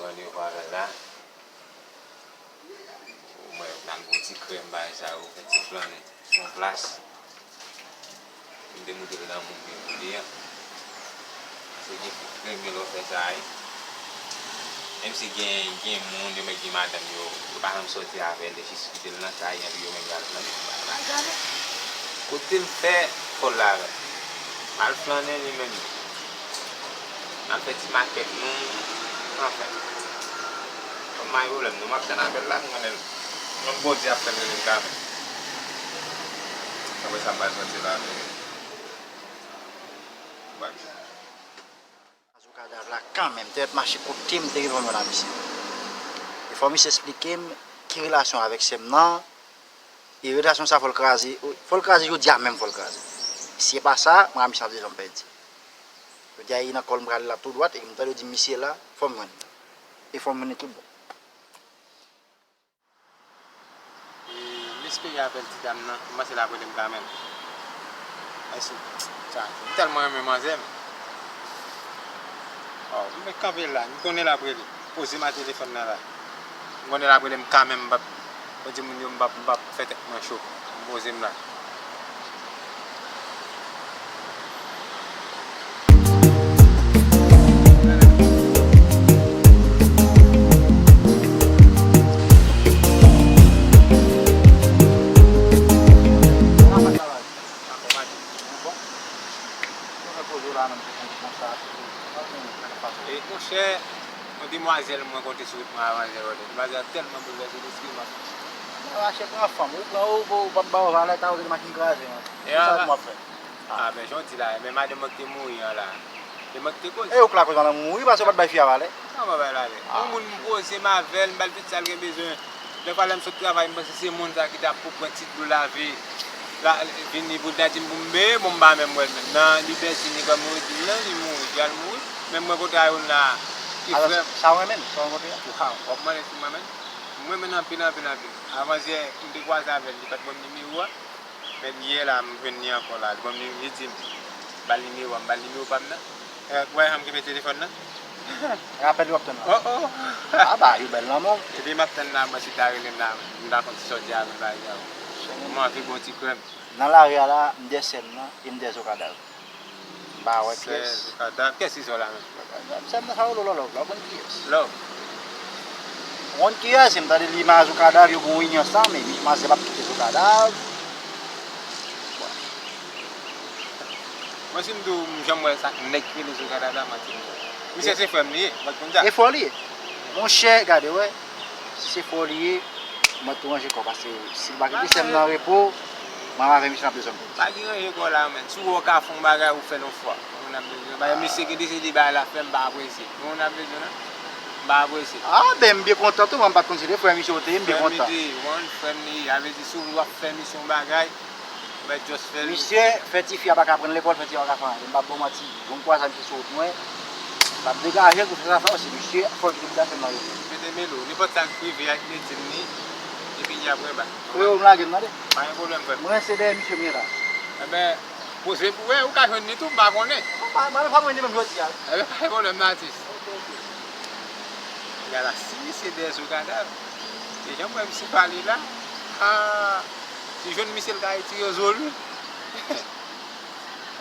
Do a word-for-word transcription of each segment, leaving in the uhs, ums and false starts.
Flannen yo pa la. Ou mwen, n al gon ti krèm, bagay sa yo, fè ti flannen. Yon plas. M te montre l nan moun ke m ye an. Paske gen fi k renmen lè w fè sa, wi. Menm si gen, gen moun, yo mèt gen madanm yo, yo pa janm sòti avè l, yo jis kite l nan kay, epi yo menm y al flannen. Kote l fè, fò l la avè l. Al flannen li menm. N al fè ti makèt nou, anfen. Kòm pa gen pwoblèm, non, m ap tann apèl la, m konnen l. Menm Bondye ap fè l rele m kanmenm. Apre sa, m pral sòti la, men m pral jwenn. Zo kadav la kanmenm, te mèt mache kote m te rive m jwenn a misye. E fò misye esplike m ki relasyon avèk sè m nan, e relasyon sa fò l kraze, fò l kraze jodi a menm fò l kraze. Si se pa sa, mwen a misye ap di jan m pèdi. Jodi a e nan kò l m prale la tou dwat, e m tande yo di misye la, fò m jwenn li. E fò m jwenn li tout bon. E m espere apèl ti dam nan, m panse l ap rele m kanmenm. Èske, sa, m tèlman renmen manzè, men. Oh, m kanpe la, m konnen l ap rele. Poze m a telefòn nan la. M konnen l ap rele m kanmenm, m p ap, mwen di moun yo, m p ap, m p ap fè tèt mwen cho. M poze m la. E, monchè, yon demwazèl mwen kontre sou wout mwen avan yè, demwazèl tèlman boulvèse lespri m. Mwen mache pran fanm, ou pran ou, ou p ap ba yo valè, ta ou se machin kraze, man. Ki sa m ap fè? Ah, men jan w di la, men madanm mwen ki te mouri an la. E mwen ki te koz. E ou k lakoz madanm ou mouri, paske ou pa t bay fi a valè. Kòman bay valè? Yon moun m poze m avè l, m ba l tout sa l gen bezwen. Dèfwa lè m sot travay, m panse se moun sa ki ta pou pran ti dlo lave, la, vini pou l ta di m pou m beye, bon, m pa menm wè l menm. Nan Libètini, kòm yo di m nan, li mouri, li al mouri. Men mwen kontre a youn la, ki frè m. Sa w renmen l? Sa w renkontre a? Waw, w ap mande si m renmen l? M renmen l anpil, anpil, anpil. Avan yè, m te kwaze avè l, li pa t ban m nimewo a. Men yè la, m jwenn li ankò la. Li ban m, li di m, ba l nimewo a, m ba l nimewo pa m nan. Eh, ou wè jan m kenbe telefòn nan? Rapèl li w ap tann la. Oh, oh. Ah, ba, yo bèl lanmò. Epi m ap tann la, mwen si ta rele m la, m ta konn si sòti avè l, bagay sa yo. M anvi bon ti krèm. Nan lari a la, m dèyè sè m nan, e m dèyè zo kadav. M pa wè kiyès. Sè zo kadav, kiyès ki sè w la menm? Sè m nan sa yo, Lolo Love la, ou konn kiyès? Love. Ou konn kiyès? M tande li ma zo kadav, yo gon reyinyon ansanm, e manzè p ap kite zo kadav. Bon. Mwen, si m di w, m janm wè sa, nèg ki rele Zo Kadav la, manti m di w. Misye se frè m li ye, mwen konn sa. E frè w li ye. Monchè, gade, wè. Si se frè w li ye, mwen tou ranje kò w, paske si l pa kite sè m nan repo, mwen avè misye n ap bezwen. Pa gen ranje kò w la, menn. Si w wè w ka fè yon bagay, ou fè l yon fwa. Mwen ap bezwen. Bagay misye ki deside bagay la fè, m pa apresye. Mwen ap bezwen, non. M pa apresye. Ah, ben, m byen kontan tou, mwen m pa t konn se de frè misye w te ye, m byen kontan. Frè m li te ye, ou konprann? Frè m li ye. A vle di, si w wè w ap fè misye yon bagay, Mèt just fè l. Misye fè tifi a pa ka aprann lekòl, fè tifi a pa ka fè anyen. M p ap ba w manti. Yon kwaze misye sou wout mwen. M p ap degaje l pou fè sa fè, se misye fò l kite pou l ta fè m nan repo. Mete melo, nenpòt sa k rive ak medsin li, epi y ap renba. Freo, m lage m tande. Pa gen pwoblèm, frè m. Mwen se dèyè misye m ye la. Enben, poze pou wè, ou ka jwenn li tou, m pa konnen. Mwen pa, mwen pa mwen li menm jodi a. Enben, pa gen pwoblèm, atis. Ok, ok. Gade la, si misye dèyè Zo Kadav, e jan m wè misye pale la, ah, si jwenn misye l ka retire zo l wi.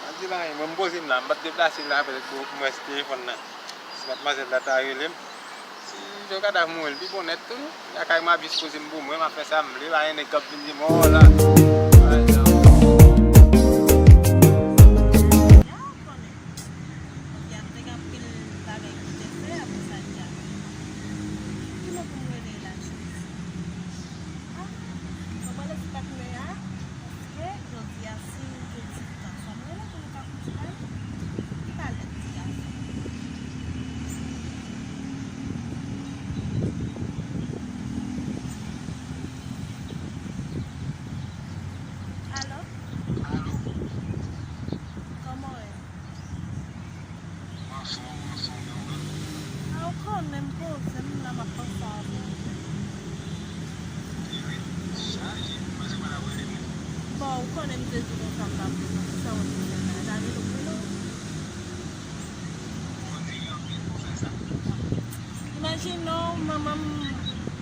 Pa di l anyen, mwen m poze m la, m pa t deplase la avè l pou mwen si telefòn nan. Si madmwazèl la ta rele m, si Zo Kadav mouri l pi bon nèt tou, lakay m ap jis poze m pou mwen, m ap fè sa m vle, pa gen nèg k ap vin di m, oh la. Konnen. Paske ap gen anpil bagay pou te fè apre sa deja. Ki moun pou m rele la jodi? Ah, mwen prale ti patnè a, paske jodi a, si m jwenn ti tan, fò m rele pou nou ka konn ti pale. Ki talè ti gason? Alo? Alo? Kòman w ye? Mwen anfòm, mwen anfòm, e ou menm? A, ou konnen m poze m la, m ap panse avè w. Wi, sa ye, m panse w pa t ap rele m. Bon, ou konnen m te di w konsa m p ap rele w, kisa w ap di la? Gade nou, nou. Ou konnen anpil pou fè sa. Imaj Sinon, manman m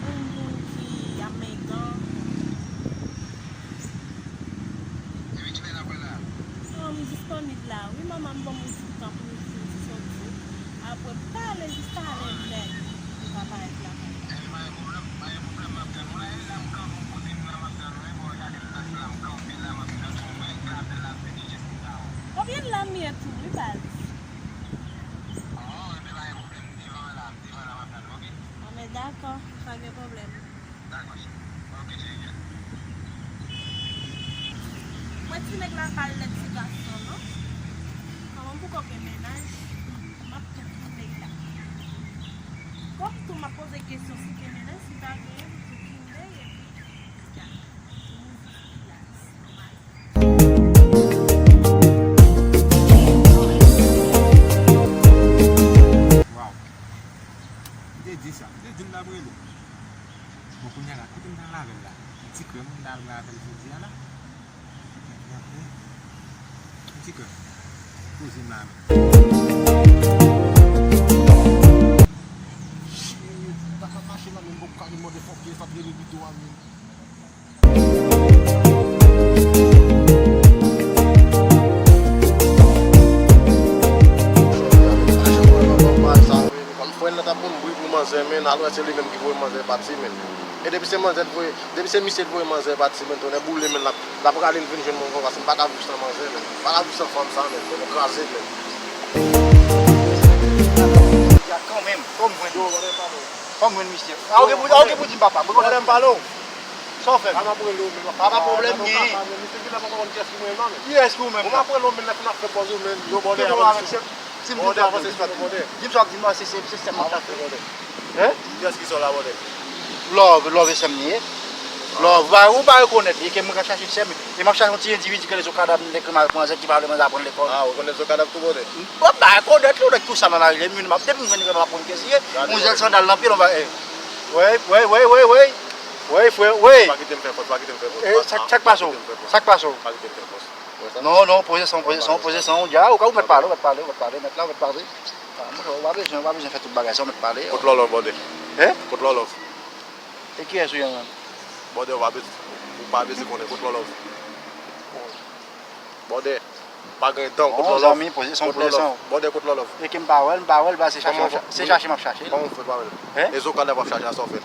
yon moun ki ap mengan. Non, m disponib la, wi, manman m ban m yon ti tan pou m fin soti. Apre, m pale jis talè nèt. M pa parèt lakay la. Konbyen lè m ye tou, wi, baz? Ah, men dakò, pa gen pwoblèm. Mwen di nèg la pa l lè ti gason, non. Kòman m poko gen mennaj, m ap tou kite l la. Kòm tou m ap poze kesyon si gen mennaj, si pa genyen, m tou kite l epi, ya, tou mouri sou plas, nòmal. Waw. M te di sa. M te di m t ap rele. Bon, kounye a la, kote m t al avè l la? Ti krèm m t al avè l jodi a la. Ti krèm. Poze m la menm. Shit, sa k ap mache la menm, bon, kale mòde fòk sa t rele bidon a menm. Fren nan t ap pran bri pou manzè, men alò se li menm ki voye manzè pati, men. E depi se manzè t voye, depi se misye t voye manzè pati, men, tonnè boule, men, l ap, l ap rale l vin jwenn mwen ankò, paske m pa ka viv san manzè, men. M pa ka viv san fanm sa, men. Tonnè kraze, men. Ya kanmenm, fò m jwenn. Yo, mwen pa bon. Fò m jwenn misye. A, oke pou, a, oke pou di m papa. Mwen konnen m pale w. Sa w fè m? A, m ap rele w, men. A, pa pwoblèm, gen. Misye ki la pa konn kiyès ki mwen, non, men. Kiyès ki ou menm? Bon, m ap rele w, men, lè fin ap fè pòz ou, men. Yo, bòdè, avanse. Si m di w sa, di m sa w ap di m, se, se, se sèm nan k ap fè. Hein? Kiyès ki sa w la, bòdè? Love, Love, e sèm li ye. Love, ou pa, ou pa rekonèt li, ke mwen ka chache sèm. E m ap chache yon ti endividi ki rele Zo Kadav, nèg ki mal manzè, ki pa vle manzè aprann lekòl. Ah, ou konèt Zo Kadav tou, bòdè? Bon, m pa rekonèt li, ou nèg tou sa nan lari, lè m vin, m ap, depi m jwenn li, m ap pran kesye. Yon jèl sandal nan pye l, on va, eh. Wey, wey, wey, wey, wey. Wey, frè, wey. Pa kite m fè fòt, pa kite m fè fòt. Eh, sa, sa k pase w? Sa k pase w? Pa kite m fè fòt. Non, non, poze san, poze san, poze san, dja, ou ka, ou mèt pale, ou mèt pale, ou mèt pale, mèt la, ou mèt pale. Ah, monchè, ou pa bezwen, ou pa bezwen fè tout bagay sa, ou mèt pale. Kot Lòlòv, bòdè? Hein? Kot Lòlòv? E kiyès ou ye menm? Bòdè, ou pa bezwen, ou pa bezwen konnen kot Lòlòv. Bòdè, pa gen dan, kot Lòlòv? Zanmi, poze san, poze san. Bòdè, kot Lòlòv? E ke m pa wè l, m pa wè l, ba se chache, se chache m ap chache l. Kòman w fè pa wè l? Hein? E Zo Kadav ap chache a, sa w fè l?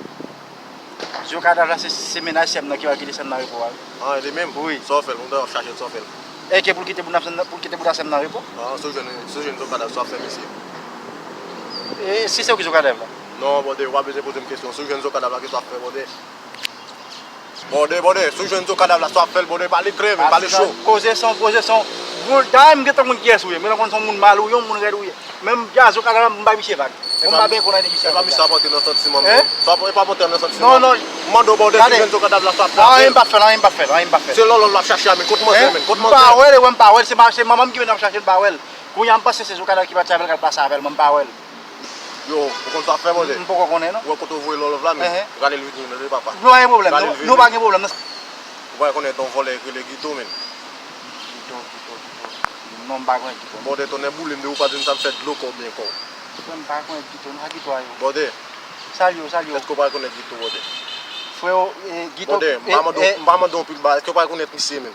Zo Kadav la, se, se mennaj sè m nan ki pral kite sè m nan repo a, wi. Ah, e li menm? Wi. Sa w fè l? Ou ta chache l, sa w fè l? E ke pou l kite bout sè m nan, pou l kite bout sè m nan repo? Ah, si w jwenn, si w jwenn Zo Kadav, sa w ap fè misye? E si se ou ki Zo Kadav la? Non, bòdè, ou pa bezwen poze m kesyon. Si w jwenn Zo Kadav la, kisa w ap fè, bòdè? Bòdè, bòdè, si w jwenn Zo Kadav la, sa w ap fè l, bòdè, pale klè, men, pale cho. Poze san, poze san. Bon, dayè, m gentan konn kiyès ou ye. M gentan konn se yon moun mal ou ye, yon moun rèd ou ye. Men m, Zo Kadav la, m bay misye vag. Bon, m pa byen konn ede misye. E pa misye ap antre nan santiman m, non. Sa e pa antre nan santiman m. Non, non. M mande w, bòdè, si w jwenn Zo Kadav la, sa w ap fè. Anyen m p ap fè l, anyen m p ap fè l, anyen m p ap fè l. Se Lòlòv l ap chache a, men, kot manzè, men, kot manzè? M pa wè l, e wè m pa wè l, se ma-, se manman m ki vin ap chache l, m pa wè l. Kounye a m panse se Zo Kadav ki pati avè l, k al pase avè l, mwen m pa wè l. Yo, ou konn sa w ap fè, bòdè? M poko konnen, non. Ou wè kote w voye Lòlòv la, men. Rale l vini, non, papa. Nou pa gen pwoblèm, nou, nou pa gen pwoblèm, non. Ou pa konnen ton vòlè ki rele Gito, men. Gito, Gito, Gito. Non, m pa konnen Gito. Bòdè, tonnè boule m, depi w pa di m sa, m fè dlo kò w byen kò w. Frè m, m pa konnen Gito, non, sa Gito a yo. Bòdè. Salye w, salye w. Èske w pa rekonèt Gito, bòdè? Freo, eh, Gito, bòdè, m pa mande w, m pa mande w anpil bagay, èske w pa rekonèt misye, men?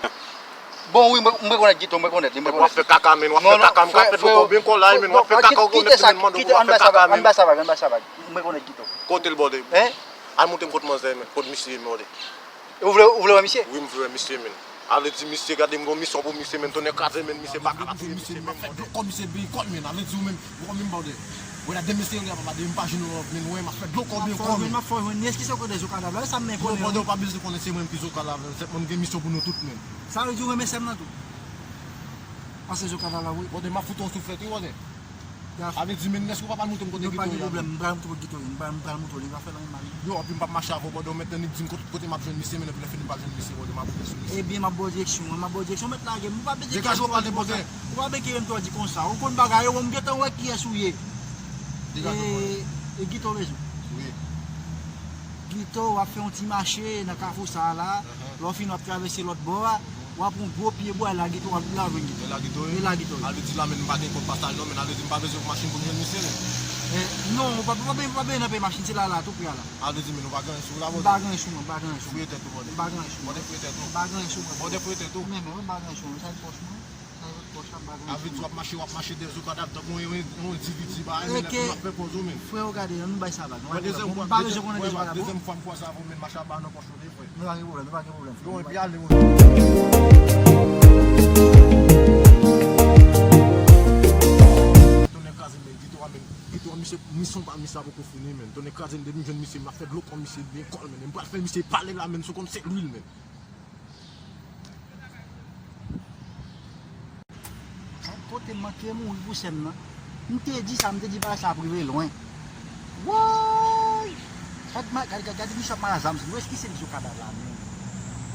Bon, wi, m, m rekonèt Gito, m rekonèt li, m rekonèt li. W ap fè kaka, men, w ap fè kaka, m ka fè dlo kò w byen kò w la, men, w ap fè kaka, w rekonèt li, men, mande w, w ap fè kaka, men. Anba sa vag, anba sa vag, anba sa vag. M rekonèt Gito. Kote l, bòdè? Hein? Al montre m kot manzè, men, kot misye, men, bòdè. Ou vle, ou vle wè misye? Wi, m vle wè misye, men. Ale di misye, gade m gon misyon pou misye, men. Tonnè kraze, men, misye pa ka pase misye, men, bòdè. Kò misye byen kòl, men. Ale di ou menm, ou konn menm bòdè. Wè la de mesye yo, papa, de m pa jwenn lòt, men, wè, m ap fè dlo kò byen kò, men. M ap fè jwenn, èske se kote Zo Kadav la, sa m men konnen. Bòdè, ou pa bezwen konnen, se mwen menm ki Zo Kadav la, se mwen m gen misyon pou nou tout, men. Sa vle di ou renmen sè m nan tou? Pase Zo Kadav la, wi. Bòdè, m ap fout yon souflèt, wi, bòdè. Avè di, men, èske ou pa pral montre m kote Gito ye? Non, pa gen pwoblèm, m pral montre w kote Gito ye, m pral, m pral montre w li, m pa fè l anyen mal. Yo, anpi m p ap mache avè w, bòdè, ou mèt nan nip di m kot-, kote m ap jwenn misye, men epi lè fini m pa jwenn misye, bòdè, m ap monte sou misye. Ebyen, m ap ba w direksyon an, m ap ba w direksyon, ou mèt lage m, ou pa bezwen kite m twò di konsa. Ou pa bezwen kite m twò di konsa. Ou konn bagay yo, bon, m gentan wè kiyès ou ye. Degaje w, bòdè. E, e Gito bezwen. Wi. Gito, w ap fè yon ti mache nan kafou sa a la. Lè w fini, w ap travèse lòt bò a. W ap yon gwo pye bwa, e la Gito, w ap la jwenn Gito. E la Gito ye? E la Gito ye. Ale di la, men m pa gen kòb pasaj non, men ale di m pa bezwen machin pou m jwenn misye, men. Eh, non, ou pa, ou pa, ou pa, ou pa bezwen nan peye machin, se la, la, tou prè a la. A, vle di, men nou pa gen anyen sou ou la, Bòdè? M pa gen anyen sou mwen, m pa gen anyen sou mwen. Fouye tèt ou, Bòdè. M pa gen anyen sou mwen. Bòdè, fouye tèt ou. M pa gen anyen sou mwen. Bòdè, fouye tèt ou. Men, men, m pa gen anyen sou mwen. Sa se pòch mwen. Sa se pòch la, m pa gen anyen sou mwen. A, vle di w ap mache, w ap mache dèyè zo kadav tankou yon, yon, yon endividi, ba, men lè w ap fè pòz ou, men. Frè, gade, ann nou bay sa vag. Nou pa bezwen konnen de zo kadav, bro. M pa bezwen konnen de zo kadav, bro. Dezyèm fwa m kwè sa avè w, men mache a ba nan pòch ou, wi, frè. Nou pa gen pwoblèm, nou pa gen pwoblèm, frè. Yo, epi ale, wi. Tonnè kraze m, men, geto a, men, geto a, misye, misyon pa misye a poko fini, men. Tonnè kraze m, depi m jwenn misye, m ap fè dlo kon misye byen kòl, men. M pral fè misye pale la, men, sou kont se lwil, men. Kote m manke mouri pou sè m nan. M te di sa, m te di bagay sa ap rive lwen. Woy! Gad, gad, gad, gad misye ap mare zam sou li. Ou eskize m zo kadav la, men.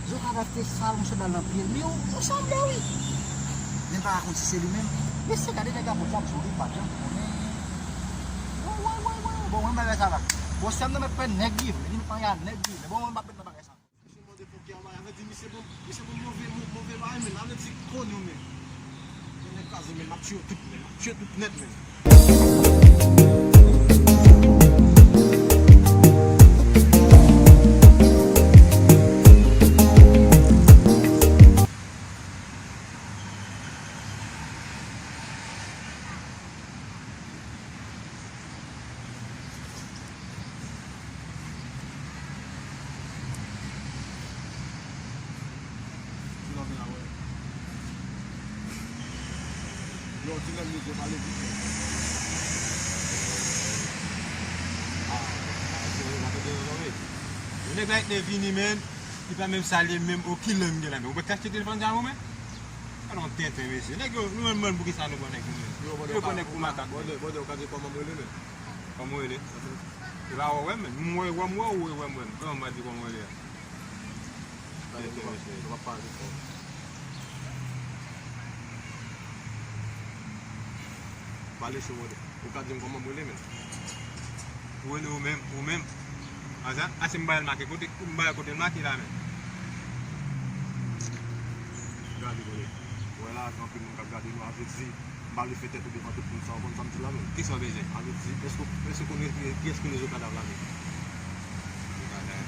Zo kadav te sal, misye ba l nan pye l. Men ou, ou sanble, wi. Men m pa ka konn si se li menm. Mesye, gade nèg la, bòt la ap jwe, li pa janm konnen. Woy, woy, woy, woy. Bon, mwen bagay sa la. Bon, sè m nan mèt pran nèg li vre. Li mèt pran nèg li vre. Bon, mwen pa mèt nan bagay sa. Misye mòdèfòkè a, avè di misye bon, misye bon move, mo-, move bagay, men avè di konyo, men. Tonnè kraze, men m ap tiye yo tout, men m ap tiye yo tout nèt, men. Yon nèg la te vini, men, li pa menm salye m menm, o kilè m gen la, men. Ou mèt kache telefòn sa, ou, men? Alon tenten, mesye. Nèg yo, nou menm, menm, poukisa nou pran nèg nou menm? Yo pran nèg pou makak, men. Bòdè, bòdè, ou ka di kòman m rele, men? Kòman w rele? Se pa wè w wè m, men. M wè w, wè m wè w, ou wè m wè m. Kòman m va di kòman w rele a? Tenten, mesye. Yo pa pale fò. Pale cho, bòdè. Ou ka di m kòman m rele, men. Ou rele ou menm, ou menm. Aza, ase m ba l make kote, m ba l kote l make la, men. Gade, bòdè. Wè la, gen anpil moun k ap gade nou, a vle di, m pa vle fè tèt ou devan tout moun sa, ou konn sa m di la, men. Kisa w bezwen? A vle di, èske, èske w konn ki, kiyès ki rele zo kadav la, men? Zo kadav.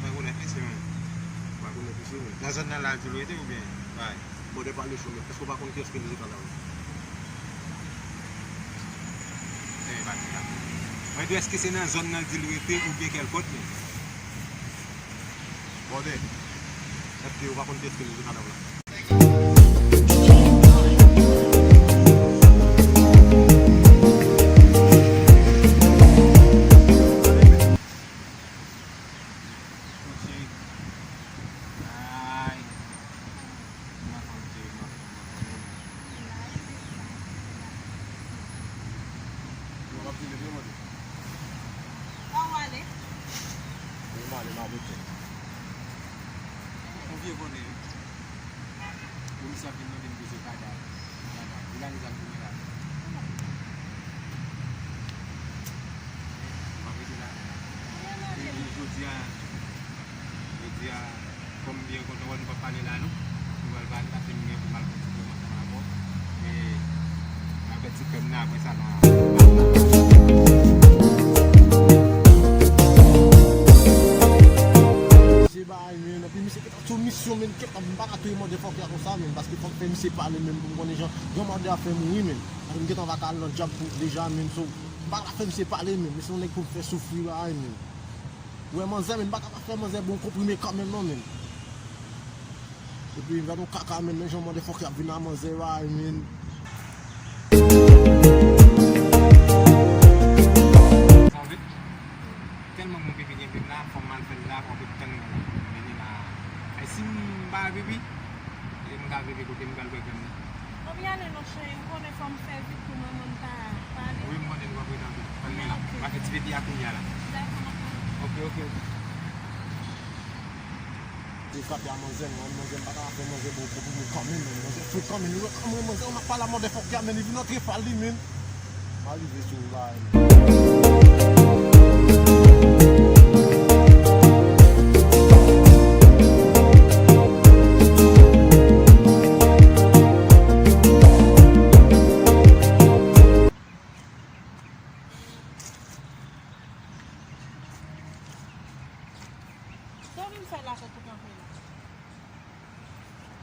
Mwen konnen mesye, men. Ou pa konnen mesye, men. Nan zòn nan la, di l rete oubyen? Bay. Bòdè pale cho, men èske w pa konn kiyès ki rele zo kadav la? Mwen di, èske se nan zòn nan di l rete oubyen kèlkòt, men? Bòdè, èske w pa konn kiyès ki rele zo kadav la? Ou ap di li vre, mande. Sa w ale? Wi, m ale, m ale, ok. Yon vye vòlè, wi. Polis ap vin mande m pou zo kadav. Kadav. Li lage zam pou mwen la. Ou pa rete la. E, e, jodi a, jodi a, kòm m byen kontan wè nou p ap pale la, non. Nou pral pale, paske m gen pou m al pran ti kè m ansanm avè w. E, m avèti kè m nan, apre sa, n a. Se bagay, men, anpi misye te sou misyon, men, kèt, m pa ka touye mòdèfòkè a konsa, men, paske fòk fè misye pale, men, pou m konnen jan, jan mòdè a fè mouri, men. Paske m gentan va ka al nan djab pou deja, men, so, m pa ka fè misye pale, men, misye yon nèg pou m fè soufri, bagay, men. Ou wè manzè, men, m pa ka fè manzè bon konprime kanmenm, non, men. Epi, gad yon kaka, men, men, jan mòdèfòkè ap vin a manzè, bagay, men. Sa vle? Tèlman bon pipi gen plim la, fò m al fè l la, fò m tann mwen la. Vini la. E si m pa pipi, e m ka pipi kote m pral wè granm nan. Fò m ale non cheri, ou konnen fò m fè vit pou manman m pa pale. Wi, m konnen nou ap ret anpil. Ann men la. Ok. M a fè ti pipi a kounya la. Dakò, m ap ale. Ok, ok, ok. Te frape a manzè, non, manzè, m pa ka fè manzè bon konprime kanmenm, men manzè frekan, men li wè kòman manzè, m ap pale a mòdèfòkè a, men li vin antre pa l li menm. M a rive sou ou la, men. Sa w vin fè la, sa w kanpe la?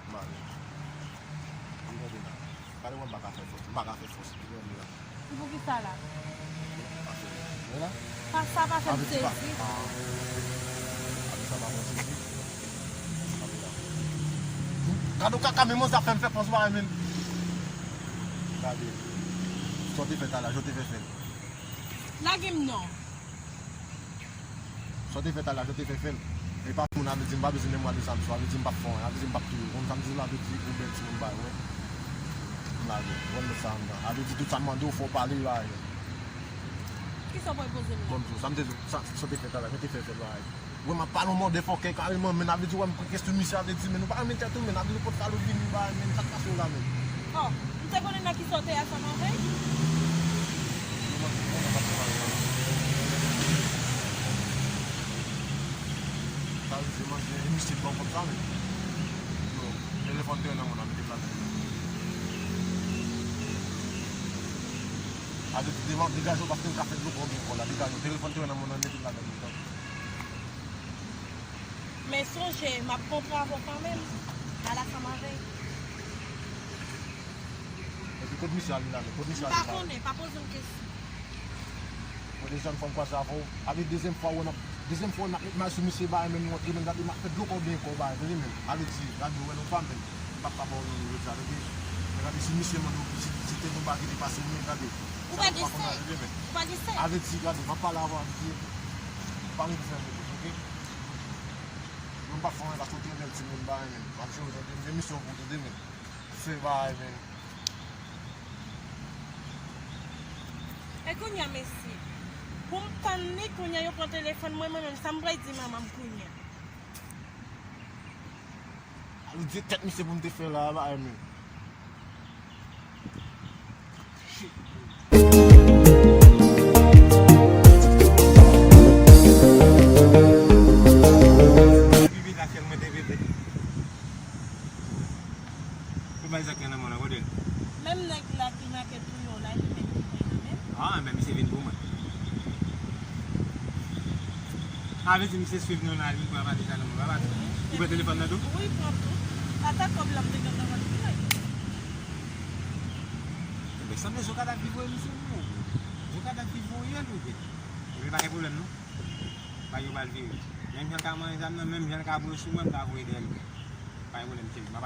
M pa vle. Ann tande la. Gade wè m pa ka fè fòs. M pa ka fè fòs. Li wè m la. Se poukisa la? Pase. Wè la? Pa sa pa fè m sezi. Gade w kaka menm sa fè m fè fòs ba men. Gade. Sa w te fè talè, jan w te fè fè l. Lage m non. Sa w te fè talè a, jan w te fè fè l. E pa moun a vle di m pa bezwen memwa de sa m sou, a vle di m p ap fè anyen, a vle di m p ap touye w. Konn sa m di w la, a vle di ou bèl timoun bay, wè. M lage, wè m met sa anndan. A vle di tout sa m mande w, fò w pale, bay. Kisa w pral poze m la? Bon, m di w, sa m te di w, sa, sa w te fè talè a, jan w te fè fè l, bay. Wè, m ap pale yon mòde fòkè kareman, men a vle di, wè, m pran kesyon misye, a vle di, men nou pa renmen tèt ou, men a vle di, pote falo vini, bay, men sa k pase w la, men. Oh, m te konnen nan kisa w te a sa maten? Sa vle di, manje, e misye t ban w kòb sa, men. Yo, telefòn te nan men w, nan mete l ladan. A vle di, devan, degaje w, paske m ka fè dlo kòb ankò la, degaje w, telefòn te nan men w, nan mete l ladan. Men sonje, m ap kontre avè w kanmenm. Al ansanm avè l. Epi kot misye ale la menm? Kot misye ale la? M pa konnen, pa poze m kesyon. Mwen deja yon fwa m kwaze avè w. Apre dezyèm fwa, wè n ap, dezyèm fwa, n ap met may sou misye, bay, men nou antre, men gade, m ap fè dlo kò byen kò, bay, tande, men. Ale di, gade, wè, nou pa, men. M p ap ka ba w non, nou, jodi a, tande. Men gade, si misye mande w, si, si te gon bagay ki te pase, men gade. Ou pa gen sèk. Ou pa gen sèk. Ale di, gade, m ap pale avè w, ale di. Ou pa gen pou fè m, oke? Mwen pa fè anyen paske w te bèl timoun bay, men. M ap jere w tande, m gen misyon pou w tande, men. Fè bay, men. E kounye a, mesye, pou m tann li, kounye a, yo pran telefòn mwen, mwen menm, sa m pral di manman m kounye a? Alò, di tèt misye pou m te fè la, bay, men. Pipi la fè mwen te pete. Ou bay zak nan men w la, kote l? Menm nèg la ki make touye w la, li menm ki pran nan men l. Ah, men misye vin pou mwen. A vle di misye swiv nou la, li pran pa deja nan men w, papa. Ou pran telefòn nan tou? Wi, pran tou. Ata kòb la m te gen nan vant li la. Enben, sanble Zokada ki voye misye pou mwen. Zokada ki voye l, ou byen? Ebyen, pa gen pwoblèm, non. Bay yo pral vire. Menm jan l ka manje zam nan, menm jan l ka boule sou mwen, m ka voye dèyè l. Pa gen pwoblèm, cheri. M ap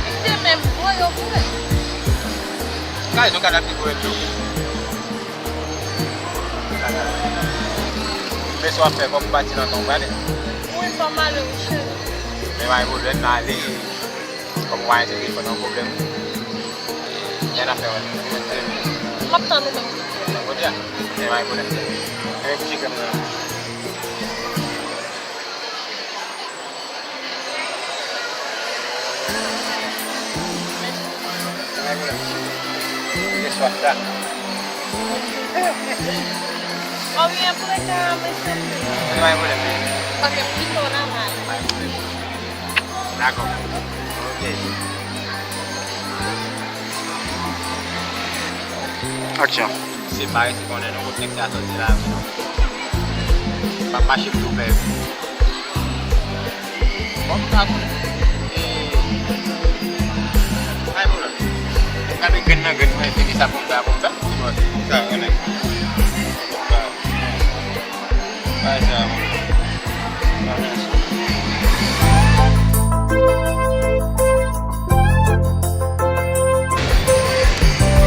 Misye menm voye w pou mwen. Kay, nou ka lapli pou el tou. Men sa w ap fè, kòm w pati nan non, prale. Wi, fò m ale, wi, cheri. Men pa gen pwoblèm, n a ale. Kòm w pa gen telefòn, nan pwoblèm. Gen afè, wè. M ap tann ou menm. Nan kote a? Men pa gen pwoblèm. Men kouche krèm nan. Gen swaf la. Ou byen pou leta, mesye? Pa gen pwoblèm. Paske m pito nan may. Dakò. Ok. Aksyon. Se pa rete konnen non kot nèg sa soti la, non. M ap mache pou pè. Bon, m pa konnen. E, pa gen pwoblèm. Gade grenn nan grenn mwen, fini sa pou m ta.